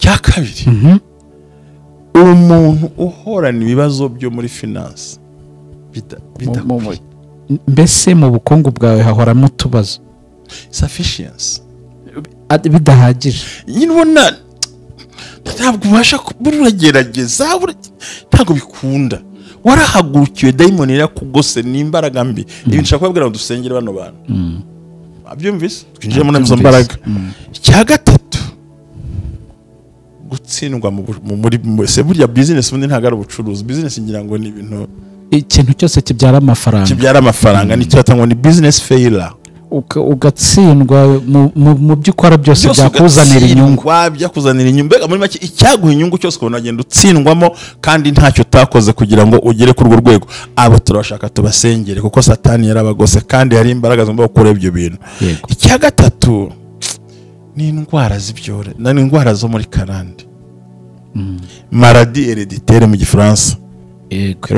Icya kabiri, umuntu uhorana ibibazo byo muri finance mbese mu bukungu bwawe hahoramo utubazo, sufficiency bidahagije, nyine ubona ntabwo ubasha, uragerageza ntabwo bikunda, warahagurukiwe dayimoni irakugose n'imbaraga mbi. Ibi nshaka kubabwira ngo dusengere bano bantu, abyumvise twinjire muri izo mbaraga. Icya gatatu, gutsindwa muri se burya business ubundi ntabwo ari ubucuruzi. Business ngira ngo ni ibintu, ikintu cyose kibyara amafaranga, kibyara amafaranga nicyo atangwa, ni business failure. Ugatsindwa mu byo ukora byose byakuzanira inyungu, byakuzanira inyungu. Mbega muri make icyaguha inyungu cyose ukabona agenda utsindwamo kandi ntacyo utakoze kugira ngo ugere kuri urwo rwego. Abo turabashaka tubasengere kuko Satani yarabagose kandi hari imbaraga zigomba gukora ibyo bintu. Icya gatatu ni indwara z'ibyorezo, ni indwara zo muri karande, maladie héréditaire mu Gifaransa. Yego,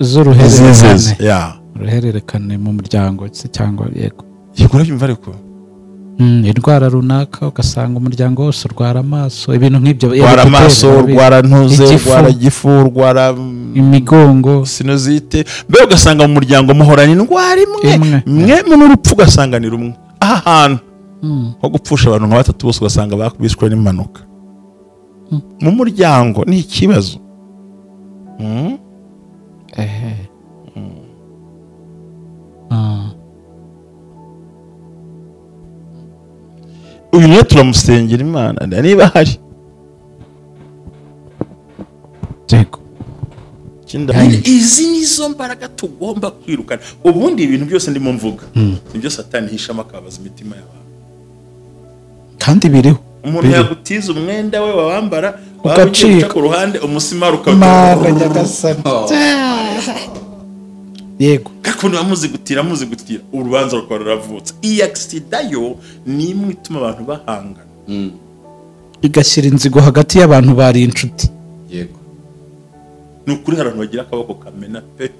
z'uruhererekane, uruhererekane mu muryango cyangwa yego yego urabyumva. Ariko indwara runaka ugasanga umuryango wose urwara amaso, ibintu nk'ibyo, urwara amaso, urwara ntuze, urwara igifu, urwara imigongo, sinusite. Mbega ugasanga mu muryango muhorana indwara imwe mwe n'urupfu ugasanga ni rumwe. Aha hantu nko gupfusha abantu nka batatu bose ugasanga bakubiswe n'impanuka mu muryango ni ikibazo. Uyu niyo turamusengera Imana niba hari. Izi nizo mbaraga tugomba kwirukana. Ubundi ibintu byose ndimo mvuga nibyo Satani hishamo akabaza imitima y'abantu, kandi biriho. Umuntu yagutiza umwenda we wawambara ugacika ku ruhande, umusimaro ukawuta. Yego, kakundi bamuzigutira muzigutira, urubanza rukaba ruravutse. Iyi accident yo ni imwe ituma abantu bahangana, igashyira inzigo hagati y'abantu bari inshuti. Yego, ni ukuri hari abantu bagira akaboko kamena pe.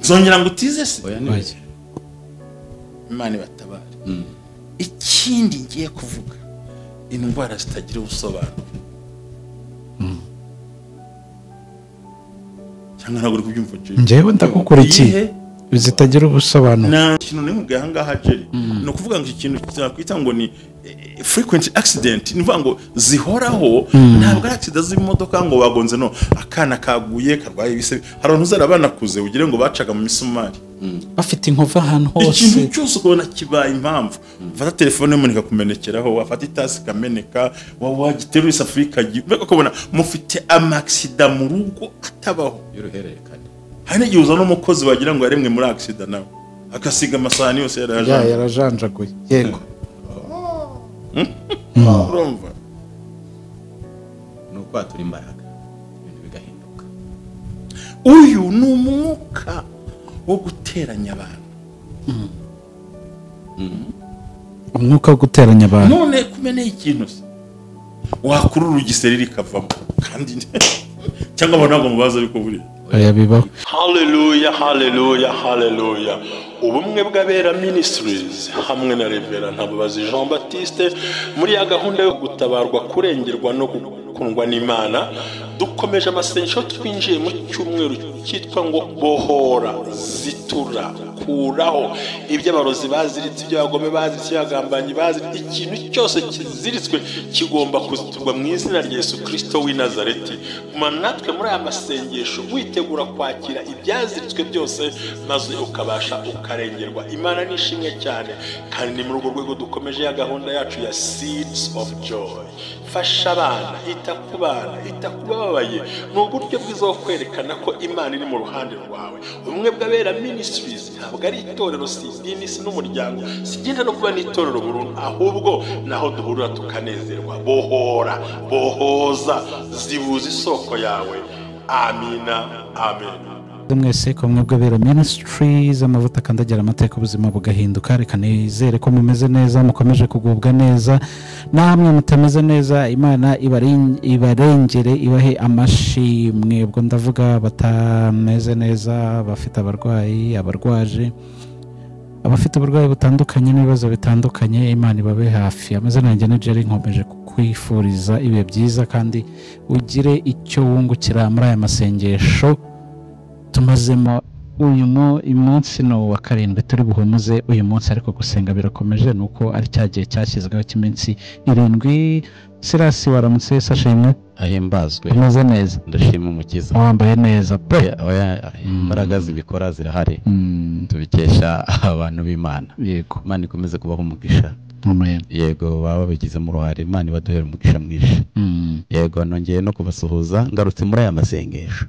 Nzongera ngo utize se, Imana ibatabare. Ikindi ngiye kuvuga, indwara zitagira ubusobanuro. Cyangwa ntabwo uri kubyumva Jerry? Njyewe ndakukurikiye. Zitagira ubusobanuro. Nta kintu nimubwiye aha ngaha Jerry, ni ukuvuga ngo ikintu twakwita ngo ni frequent accident, ni ukuvuga ngo zihoraho, ntabwo ari accident z'imodoka ngo bagonze, no akana kaguye karwaye ibise. Hari abantu uzara banakuze ugire ngo bacaga mu misumari, bafite inkovu ahantu hose, ikintu cyose ukabona kibaye impamvu. Ufata telefone y'umuntu ikakumenekeraho, wafata itasi ikameneka, wagiterura isafuriya ikagira, mbega ukabona mufite amaksida mu rugo atabaho y'uruhererekane. Hari n'igihe uzana umukozi wagira ngo yaremwe muri accident nawe akasiga amasahani yose yarajanjaguye. Yego, urumva ni ukwatura imbaraga ibintu bigahinduka. Uyu ni umwuka wo guteranya abantu. Umwuka wo guteranya abantu. None kumeneye ikintu se wakurura igiseri rikavamo kandi cyangwa abantu ntabwo mubaza ariko buriya oya bibaho. Haleluya, haleluya, haleluya. Ubumwe bw'Abera Ministries hamwe na Reverend Ntababazi Jean Baptiste muri ya gahunda yo gutabarwa, kurengerwa no gukundwa n'Imana, dukomeje amasengesho. Twinjiye mu cyumweru cyitwa ngo bohora, zitura, kuraho ibyo abarozi baziritse, ibyo abagome baziritse, ibyo abagambanyi baziritse. Ikintu cyose kiziritswe kigomba kuziturwa mu izina rya Yesu Kristo w'i Nazareti. Guma natwe muri aya masengesho witegura kwakira ibyaziritswe byose maze ukabasha ukarengerwa. Imana nishimwe cyane, kandi ni muri urwo rwego dukomeje ya gahunda yacu ya Seeds of Joy. Fasha abana, ita ku bana, ita ku bababaye. Ni uburyo bwiza bwo kwerekana ko Imana iri mu ruhande rwawe. Ubumwe bw'Abera Ministries ntabwo ari itorero, si idini, si n'umuryango, si igenda no kuba n'itorero burundu, ahubwo naho duhurira tukanezerwa. Bohora, bohoza, zibuza isoko yawe. Amina, amen. Mwese ko mwebwe Abera Ministries, amavuta akandagira amateka, ubuzima bugahinduka. Reka nizere ko mumeze neza, mukomeje kugubwa neza. Namwe mutameze neza, Imana ibarengere, ibahe amashimwe. Ubwo ndavuga batameze neza, bafite abarwayi, abarwaje, Abafite uburwayi butandukanye n'ibibazo bitandukanye, Imana ibabe hafi. Amazina yanjye ni Jerry, nkomeje kukwifuriza ibihe byiza kandi ugire icyo wungukira muri aya masengesho tumazemo uyu munsi ni uwa 7 turi buhumuze uyu munsi, ariko gusenga birakomeje nuko ari cyagiye cyashyizweho cy'iminsi 7. Sirasi waramutse, sashimwe ahimbazwe, umeze neza, ndashima Umukiza, wambaye neza pe. Oya, imbaraga zibikora zirahari, tubikesha abantu b'Imana. Yego, Imana ikomeze kubaha umugisha. Amen. Yego, baba babigizemo uruhare, Imana ibaduhere umugisha mwinshi. Yego, nongeye no kubasuhuza, ngarutse muri aya masengesho,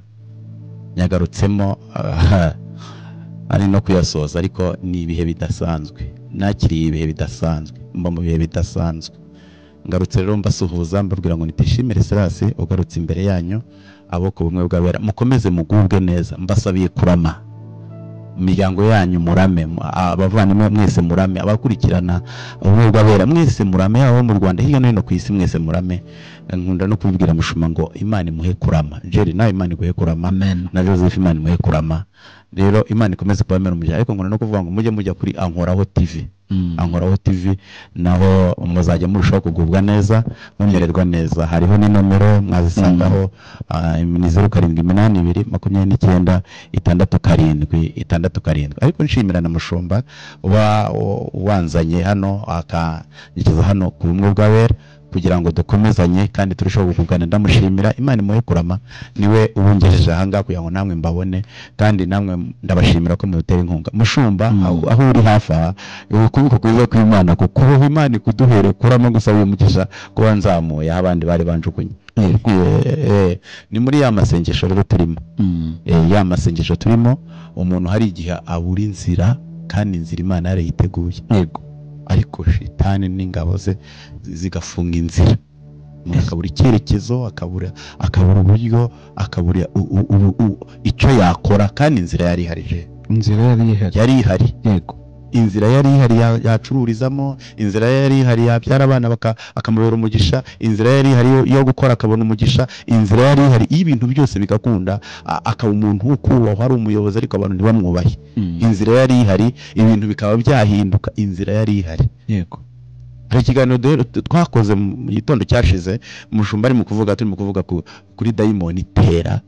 nyagarutsemo ari no kuyasoza, ariko ni ibihe bidasanzwe, nakiriye ibihe bidasanzwe, mba mu bihe bidasanzwe. Ngarutse rero mbasuhuza, mbabwira ngo nitishimire Sirasi ugarutse imbere yanyu, abo ku bumwe bw'abera mukomeze mugubwe neza, mbasabiye kurama imiryango yanyu, murame abavandimwe mwese, murame abakurikirana ubumwe bw'abera mwese, murame abo mu Rwanda hirya no hino ku isi mwese murame. Nkunda no kubibwira mushuma ngo Imana imuhe kurama, Jerry nawe Imana iguhe kurama. Amen. Na Joseph Imana imuhe kurama. Rero Imana ikomeze kubamera umugisha, ariko nkunda no kuvuga ngo mujye mujya kuri Ankoraho TV. Ankoraho TV naho muzajya murushaho kugubwa neza, mumererwa neza. Hariho n'inomero mwazisangaho, ni 0782 29 67 67. Ariko nshimira na mushumba wanzanye hano akanyikiza hano ku bumwe bw'abera kugira ngo dukomezanye kandi turusheho kugana. Ndamushimira, Imana imuhe kurama, niwe ubungejeje aha ngaha kugira ngo namwe mbabone, kandi namwe ndabashimira ko mudutera inkunga. Mushumba, aho uri hafi aha, ukuboko kwiza kw'Imana kukubaho, Imana ikuduhere kurama gusa uyu mugisha kuba nzamuye aho abandi bari banjugunye. Ni muri ya masengesho rero turimo. Ya masengesho turimo, umuntu hari igihe abura inzira kandi inzira Imana yarayiteguye. Yego. Ariko shitani n'ingabo ze zigafunga inzira, umuntu akabura icyerekezo, akabura uburyo, akabura icyo yakora, kandi inzira yari ihari. Inzira yari ihari. Yego, inzira yari ihari yacururizamo, inzira yari ihari yabyara abana akamubera umugisha, inzira yari ihari yo gukora akabona umugisha, inzira yari ihari ibintu byose bigakunda, akaba umuntu ukubahwa, ari umuyobozi ariko abantu ntibamwubahe. Inzira yari ihari, ibintu bikaba byahinduka, inzira yari ihari. Yego. Hari ikiganiro twakoze mu gitondo cyashize, umushumba ari mu kuvuga, turi mu kuvuga kuri dayimoni itera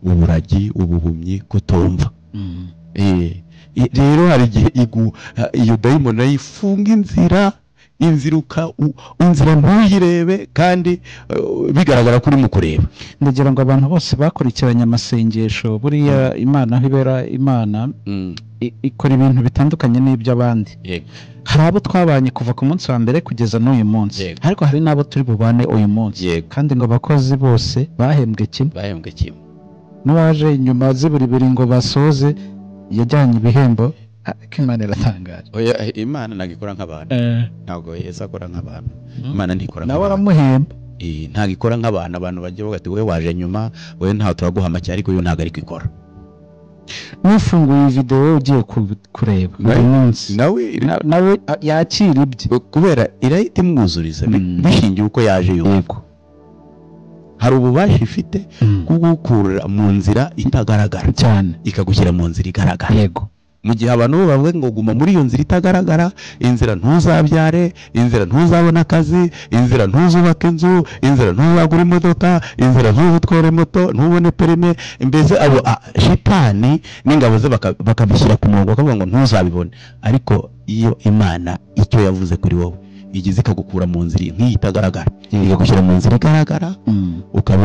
uburagi, ubuhumyi, kutumva. Rero hari igihe iyo dayimoni nayo ifunga inzira, inzira ntuyirebe kandi bigaragara ko urimo kureba. Ndagira ngo abantu bose bakurikiranye amasengesho, buriya Imana aho ibera Imana ikora ibintu bitandukanye n'iby'abandi. Hari abo twabanye kuva ku munsi wa mbere kugeza n'uyu munsi, ariko hari n'abo turi bubane uyu munsi, kandi ngo abakozi bose bahembwe kimwe, bahembwe kimwe. N'uwaje inyuma ziburi biri ngo basoze yajyanye ibihembo. Imana iratangaje. Oya, Imana ntabwo ikora nk'abantu, ntabwo Yesu akora nk'abantu, Imana ntikora nawe aramuhemba. Ntabwo ikora nk'abantu. Abantu bajya bavuga ati wowe waje nyuma, wowe ntawe turaguha make, ariko uyu ntabwo ariko ikora. Nufunguye video ugiye kureba buri munsi, nawe yakira ibye, kubera irahita imwuzuriza bishingiye uko yaje. Yego, hari ububasha ifite kugukura mu nzira itagaragara cyane, ikagushyira mu nzira igaragara. Yego. Mu gihe abantu bavuga ngo guma muri iyo nzira itagaragara, inzira ntuzabyare, inzira ntuzabona akazi, inzira ntuzubaka inzu, inzira ntuzagura imodoka, inzira ntuzutware moto, ntubone perime, mbese abo shitani n'ingabo ze bakabishyira ku murongo bakavuga ngo ntuzabibone. Ariko iyo Imana icyo yavuze kuri wowe igize ikagukura mu nzira nk'iyi itagaragara, ikagushyira mu nzira igaragara,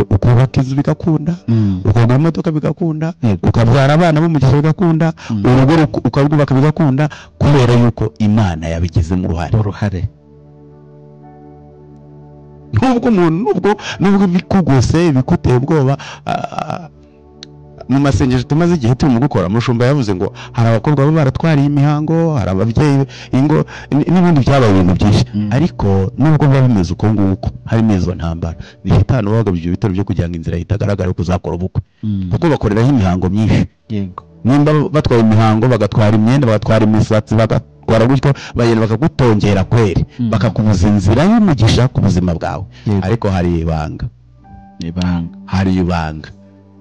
ukubaka inzu bigakunda, ukagura imodoka bigakunda, ukabyara abana b'umugisha bigakunda, urugo ukarwubaka bigakunda, kubera yuko Imana yabigizemo uruhare. Nubwo umuntu nubwo bikugose bikuteye ubwoba, mu masengesho tumaze igihe turimo gukora, mushumba yavuze ngo hari abakobwa baba baratwariye imihango, hari ababyeyi ingo n'ibindi byabaye ibintu byinshi. Ariko nubwo biba bimeze uko nguko, harimo izo ntambara, ni shitani wagabye ibyo bitaro byo kugira ngo inzira itagaragara kuzakora ubukwe, kuko bakoreraho imihango myinshi. Yego. Nimba batwaye imihango, bagatwara imyenda, bagatwara imisatsi, bagatwara gutyo, bagenda bakagutongera kweri, bakakubuza inzira y'umugisha ku buzima bwawe. Ariko hari ibanga. Ibanga. Hari ibanga.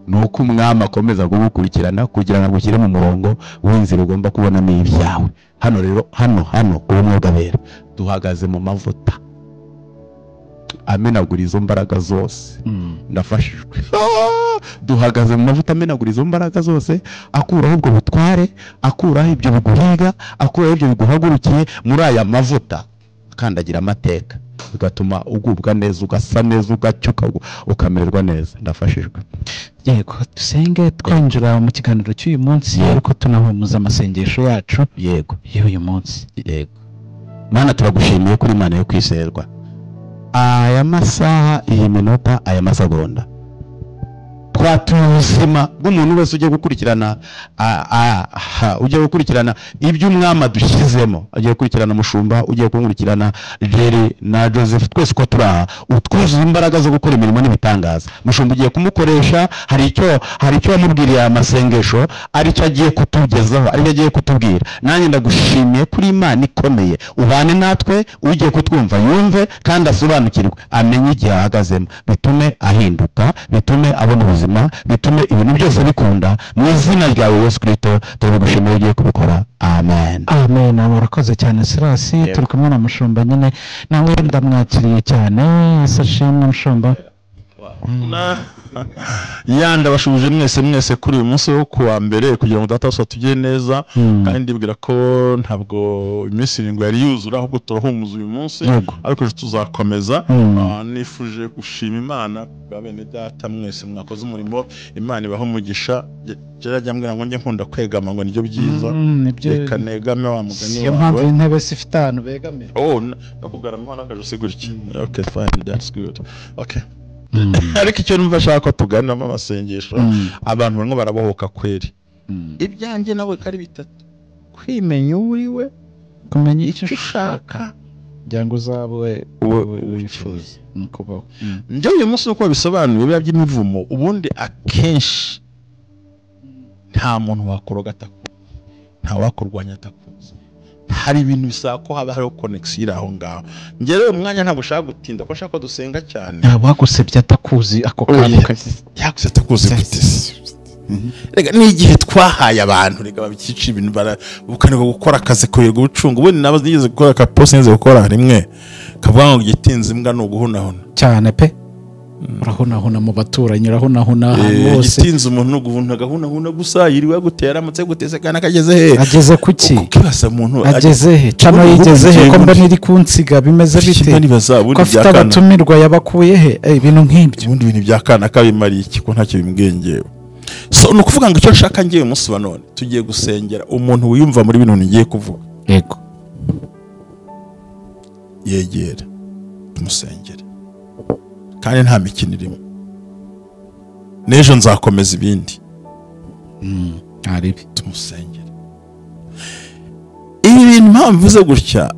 Ni uko umwami akomeza kugukurikirana kugira ngo agushyire mu murongo w'inzira ugomba kubonamo ibyawe. Hano rero, hano ubumwe bw'abera duhagaze mu mavuta amenagura izo mbaraga zose. Ndafashijwe. Duhagaze mu mavuta amenagura izo mbaraga zose, akuraho ubwo butware, akuraho ibyo biguhiga, akuraho ibyo biguhagurukiye. Muri aya mavuta akandagira amateka, bigatuma ugubwa neza, ugasa neza, ugacyuka, ukamererwa neza. Ndafashijwe. Yego, dusenge twinjira mu kiganiro cy'uyu munsi, ariko tunahumuza amasengesho yacu. Yego, y'uyu munsi. Yego. Mana, turagushimiye kuri Imana yo kwizerwa. Aya masaha, iyi minota, aya masegonda, twatuye ubuzima bw'umuntu wese ugiye gukurikirana, ugiye gukurikirana ibyo umwami adushyizemo, ugiye gukurikirana umushumba, ugiye gukurikirana Jerry na Joseph, twese uko turi aha, utwuzuye imbaraga zo gukora imirimo n'ibitangaza. Mushumba ugiye kumukoresha, hari icyo wamubwiriye aya masengesho, aricyo agiye kutugezaho, aricyo agiye kutubwira. Nanjye ndagushimiye kuri Imana ikomeye, ubane natwe, ugiye kutwumva yumve kandi asobanukirwe, amenye igihe ahagazemo, bitume ahinduka, bitume abona ubuzima, bitume ibintu byose bikunda. Mu izina ryawe Yesu Kristo turabigushimiye, ugiye kubikora. Amen. Amen. Murakoze cyane Sirasi. Turi kumwe na mushumba nyine, nawe ndamwakiriye cyane. Yesu ashimwe mushumba. Yanda bashubije mwese kuri uyu munsi wo kuwa mbere, kugira ngo data wose tugire neza. Kandi ndibwira ko ntabwo iminsi irindwi yari yuzura, ahubwo turahumuza uyu munsi, ariko tuzakomeza. Nifuje gushima Imana bwa bene data mwese mwakoze umurimo, Imana ibahe umugisha. Gerajya ambwira ngo njye nkunda kwegama, ngo nibyo byiza, reka negame wa mugani wawe. Mpamvu intebe zifite ahantu begamira. Oh, nakugarama n'akajosi gutya. Okay, fine, that's good. Okay. Ariko icyo numva ashaka ko tuganiramo amasengesho, abantu bamwe barabohoka kweri. Ibyanjye nawe kari bitatu: kwimenya uriwe, kumenya icyo ushaka kugira ngo uzabe wifuza kubaho. Njye uyu munsi uko bisobanuye biba by'imivumo, ubundi akenshi nta muntu wakoroga atakuzi, nta wakurwanya atakuzi. Hari ibintu bisaba ko haba hariho connection iri aho ngaho. Njye rero umwanya ntabwo ushaka gutinda, ko nshaka ko dusenga cyane. Ntabwo wagusebye atakuzi ako kantu kazi. Yagusebye atakuzi gute? Rega ni igihe twahaye abantu, rega babikica ibintu bukanirwa gukora akazi kurirwa ubucungu. Ubundi nabo nigeze gukora ka post, nigeze gukora rimwe kavuga ngo gitinze imbwa ni uguhunahuna cyane pe. Urahunahuna mu baturanyi, urahunahuna ahantu hose. Gitinze umuntu no guhunahuna gusa, yiriwe gutera amutse gutese kana kageze he, ageze kuki, ukibasa umuntu ageze he, cano yigeze he, ko mbona iri kunsiga bimeze bite, ko afite abatumirwa yabakuye he, ibintu nk'ibyo. Ubundi ibintu bya kana kabimariye iki ko ntacyo bimbwengewe. So ni ukuvuga ngo icyo nshaka ngiye umunsi wa none, tugiye gusengera umuntu wiyumva muri bino ngiye kuvuga. Yego, yegera tumusengere, kandi nta mikino irimo. N'ejo nzakomeza ibindi. Tumusengere. Ibi bintu mpamvu mvuze gutya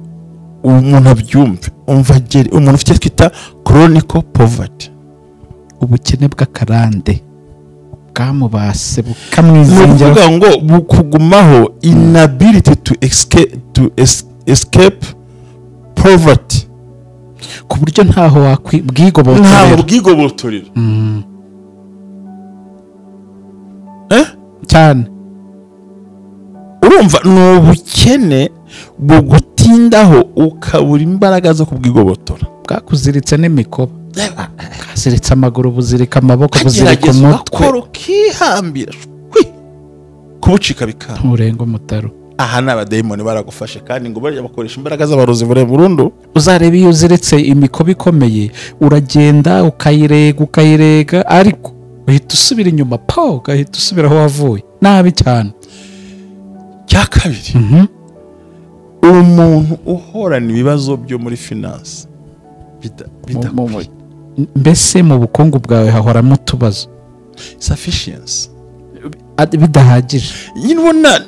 umuntu abyumve, umva agere umuntu ufite twita chronic poverty, ubukene bw'akarande bwamubase bukamwizingira, kuvuga ngo bukugumaho, inability to escape poverty, ku buryo ntaho wakwibwigobotorera, ntaho bwigobotorera cyane. Urumva ni ubukene bugutindaho ukabura imbaraga zo kubwigobotora, bwakuziritse n'imikoba, bwaziritse amaguru, buzirika amaboko, buzirika umutwe, ukihambira kubucika bikanga, nturenga umutaro. Aha ni abadayimoni baragufashe, kandi ngo barya bakoresha imbaraga z'abarozi burundu. Uzareba iyo uziretse imikoba ikomeye, uragenda ukayirega ukayirega, ariko uhita usubira inyuma pa, ugahita usubira aho wavuye nabi cyane. Cya kabiri, umuntu uhorana ibibazo byo muri finance, mbese mu bukungu bwawe hahoramo utubazo, sufficiency bidahagije. Nyine ubona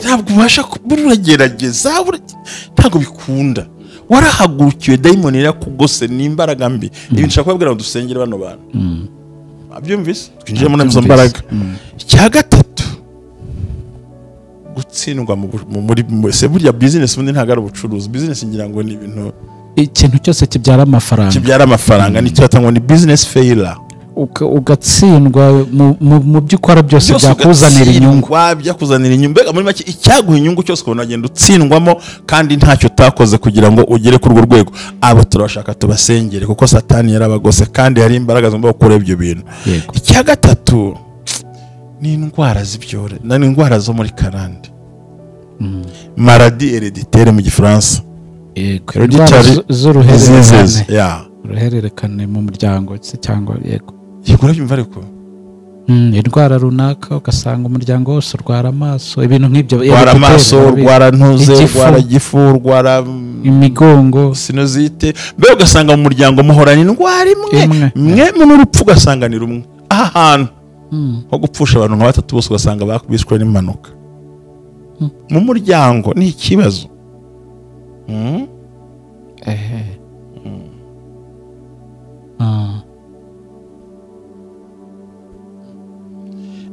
ntabwo ubasha, uragerageza ntabwo bikunda, warahagurukiwe, dayimoni irakugose n'imbaraga mbi. Ibi nshaka kubabwira ngo dusengere bano bantu. Abyumvise? Twinjire muri izo mbaraga. Icya gatatu, gutsindwa muri burya business ubundi ntabwo ari ubucuruzi. Business ngira ngo ni ibintu, ikintu cyose kibyara amafaranga, kibyara amafaranga nicyo cyatangwa ni business failure. Ugatsindwa mu byo ukora byose byakuzanira inyungu. Byakuzanira inyungu. Mbega muri make icyaguha inyungu cyose ukabona agenda utsindwamo kandi ntacyo utakoze kugira ngo ugere kuri urwo rwego. Abo turabashaka tubasengere kuko Satani yarabagose kandi hari imbaraga zigomba gukora ibyo bintu. Icya gatatu ni indwara z'ibyorezo, ni indwara zo muri karande. Maladie héréditaire mu Gifaransa. Yego. Z'uruhererekane. Uruhererekane mu muryango cyangwa yego. Yego urabyumva ariko. Indwara runaka ugasanga umuryango wose urwara amaso, ibintu nk'ibyo. Urwara amaso, urwara ntuze, urwara igifu, urwara imigongo, sinusite. Mbega ugasanga mu muryango muhorana indwara imwe, mwe n'urupfu ugasanga ni rumwe. Aha hantu nko gupfusha abantu nka batatu bose ugasanga bakubiswe n'impanuka. Mu muryango ni ikibazo.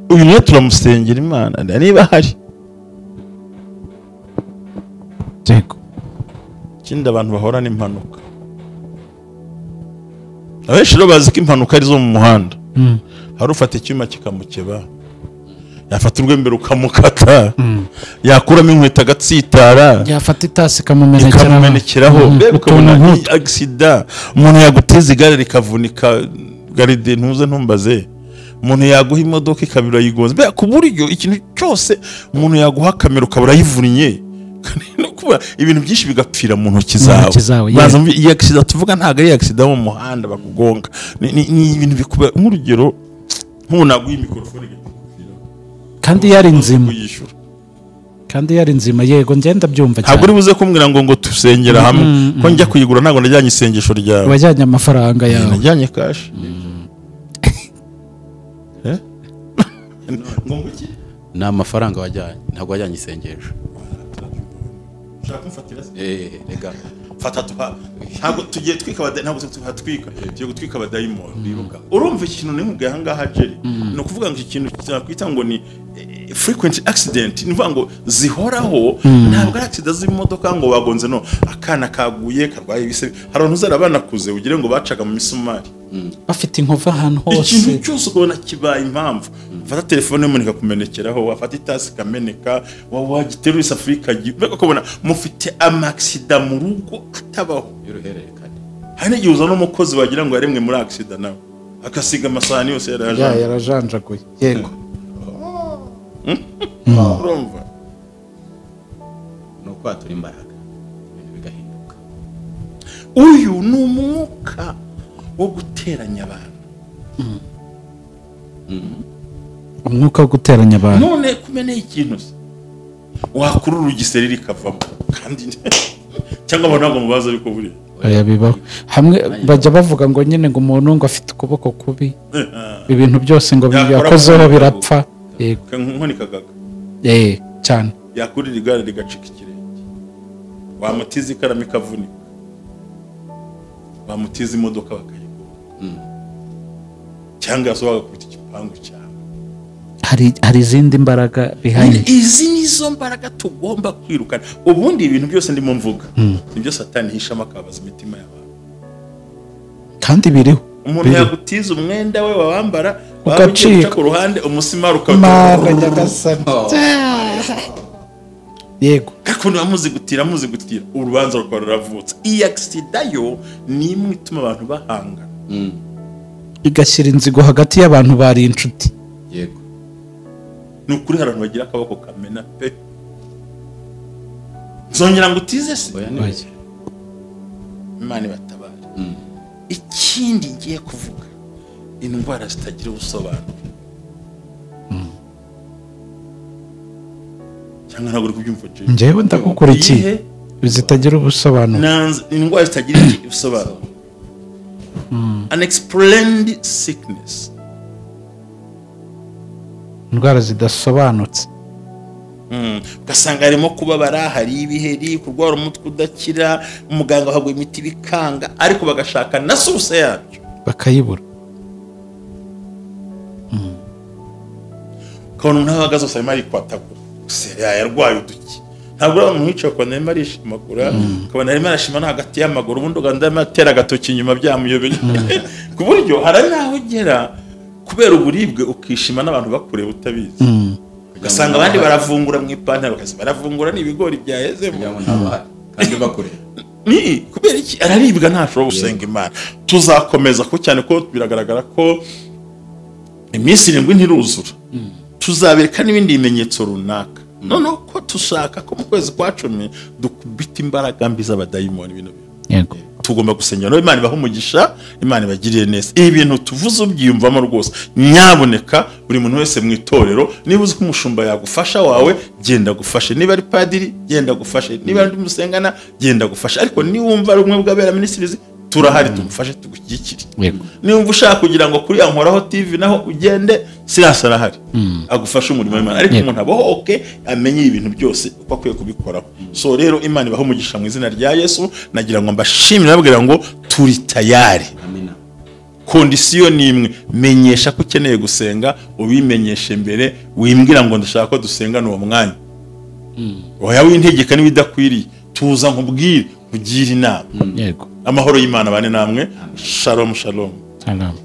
Uyu niyo turamusengera Imana niba hari. Yego. Ikindi abantu bahorana impanuka. Abenshi rero bazi ko impanuka ari zo mu muhanda. Hari ufata icyuma kikamukeba, yafata urwembe rukamukata, yakuramo inkweto agatsitara, yafata itasi ikamumenekeraho. Mbega ukabona ni accident. Umuntu yaguteza igare rikavunika, garide ntuze ntumbaze. Umuntu yaguha imodoka ikabira yigonze. Mbega ku buryo ikintu cyose umuntu yaguha kamera ukabura yivunnye. No kuba ibintu byinshi bigapfira mu ntoki zawe. Baza iyi accident tuvuga ntago ari accident mu muhanda bakugonga. Ni ibintu bikuba nk'urugero nk'ubu naguha microphone kandi yari nzima. Kandi yari nzima yego ngenda byumva cyane. Ntabwo uri buze kumbwira ngo tusengera hamwe ko njya kuyigura ntago najyanye isengesho ryawe. Wajyanye amafaranga yawe. Najyanye cash. Ni amafaranga wajyanye ntabwo wajyanye isengesho. Ushaka kumfatira se? Rega. Fata tuha. Ntabwo tugiye twika ntabwo tuhatwika. Tugiye gutwika abadayimoni bibuka. Urumva ikintu nimubwiye aha ngaha Jerry. Ni ukuvuga ngo ikintu cyakwita ngo ni frequent accident, ni ukuvuga ngo zihoraho, ntabwo ari accident z'imodoka ngo bagonze no akana kaguye karwaye ibise. Hari abantu uzara banakuze ugire ngo bacaga mu misumari. Bafite inkovu ahantu hose. Ikintu cyose ukabona kibaye impamvu. Ufata telefone y'umuntu ikakumenekeraho, wafata itasi ikameneka, wagiterura isafuriya ikagiye. Ukabona mufite amaxida mu rugo atabaho. Y'uruhererekane. Hari n'igihe uzana umukozi wagira ngo yaremwe muri accident nawe akasiga amasahani yose yarajanjaguye. Yego. Urumva? Ni ukwatura imbaraga ibintu bigahinduka. Uyu ni umwuka wo guteranya abantu. Umwuka wo guteranya abantu. None kumeneye ikintu se wakurura ugiseri rikavamo kandi cyangwa abantu ntabwo mubaza ariko buri oya bibaho. Hamwe bajya bavuga ngo nyine ngo umuntu ngo afite ukuboko kubi, ibintu byose ngo yakozeho birapfa. Yego. Nkoni kagaga. Cyane. Yakurira igare rigacika ikirenge. Wamutiza ikaramu ikavunika. Wamutiza imodoka bakayigura. Cyangwa yasohoka agakubita igipangu cyawe. Hari izindi mbaraga behind. Izi nizo mbaraga tugomba kwirukana. Ubundi ibintu byose ndimo mvuga nibyo Satani hishamo akabaza imitima y'abantu. Kandi biriho. Umuntu yagutiza umwenda we wawambara ugacika ku ruhande umusimaro ukaba. Yego. Gakundo bamuzi gutira urubanza rukaba ruravutse. Iyi accident yo ni imwe ituma abantu bahangana. Igashyira inzigo hagati y'abantu bari inshuti. Yego. Ni ukuri hari abantu bagira akaboko kamena pe. Nzongera ngo utize se? Imana ibatabare. Ikindi ngiye kuvuga, indwara zitagira ubusobanuro. Cyangwa ntabwo uri kubyumva Jerry? Njyewe ndagukurikiye. Zitagira ubusobanuro. Indwara zitagira ubusobanuro. Unexplained sickness. Indwara zidasobanutse. Ugasanga harimo kubabara, hari ibiheri, kurwara umutwe udakira, umuganga ahabwa imiti bikanga, ariko bagashaka na source yabyo bakayibura. Ukabona umuntu ahagaze gusa arimo arikwatagura, yarwaye uduki. Ntabwo uri umuntu wicaye ukabona arimo arishimagura, ukabona arimo arashima no hagati y'amaguru, ubundi uganda arimo atera agatoki inyuma byamuyobeye. Ku buryo hari n'aho ugera kubera uburibwe ukishima n'abantu bakureba utabizi, ugasanga abandi baravungura mu ipantaro, ugasanga baravungura n'ibigori byahezemo kandi bakureba. Ni kubera iki? Araribwa, ntashobora gusenga Imana. Tuzakomeza ko cyane ko biragaragara ko iminsi 7 ntiruzura, tuzabereka n'ibindi bimenyetso runaka. Noneho ko dushaka ko mu kwezi kwa 10 dukubita imbaraga mbi z'abadayimoni bino bintu. Yego. Tugomba gusengera no Imana ibahe umugisha, Imana ibagirire neza. Ibi bintu tuvuze ubyiyumvamo rwose, nyaboneka buri muntu wese mu itorero, niba uzi ko umushumba yagufasha wawe, genda gufashe, niba ari padiri genda gufashe, niba ari musengana genda gufashe, ariko niwumva ari umwe bw'abera ministries turahari tugufashe tugushyigikire. Niwumva ushaka kugira ngo kuri Ankoraho TV naho ugende, Silas arahari agufashe umurimo w'Imana, ariko umuntu abohoke amenye ibintu byose uko akwiye kubikoraho. So rero Imana ibahe umugisha mu izina rya Yesu. Nagira ngo mbashimire nababwira ngo turi tayari. Amina. Kondisiyo ni imwe, menyesha ko ukeneye gusenga, ubimenyeshe mbere, wimbwira ngo ndashaka ko dusengana uwo mwanya. Oya wintegeka niba idakwiriye, tuza nkubwire, nkugire inama. Yego. Amahoro y'Imana bane namwe. Shalom shalom. Shalom.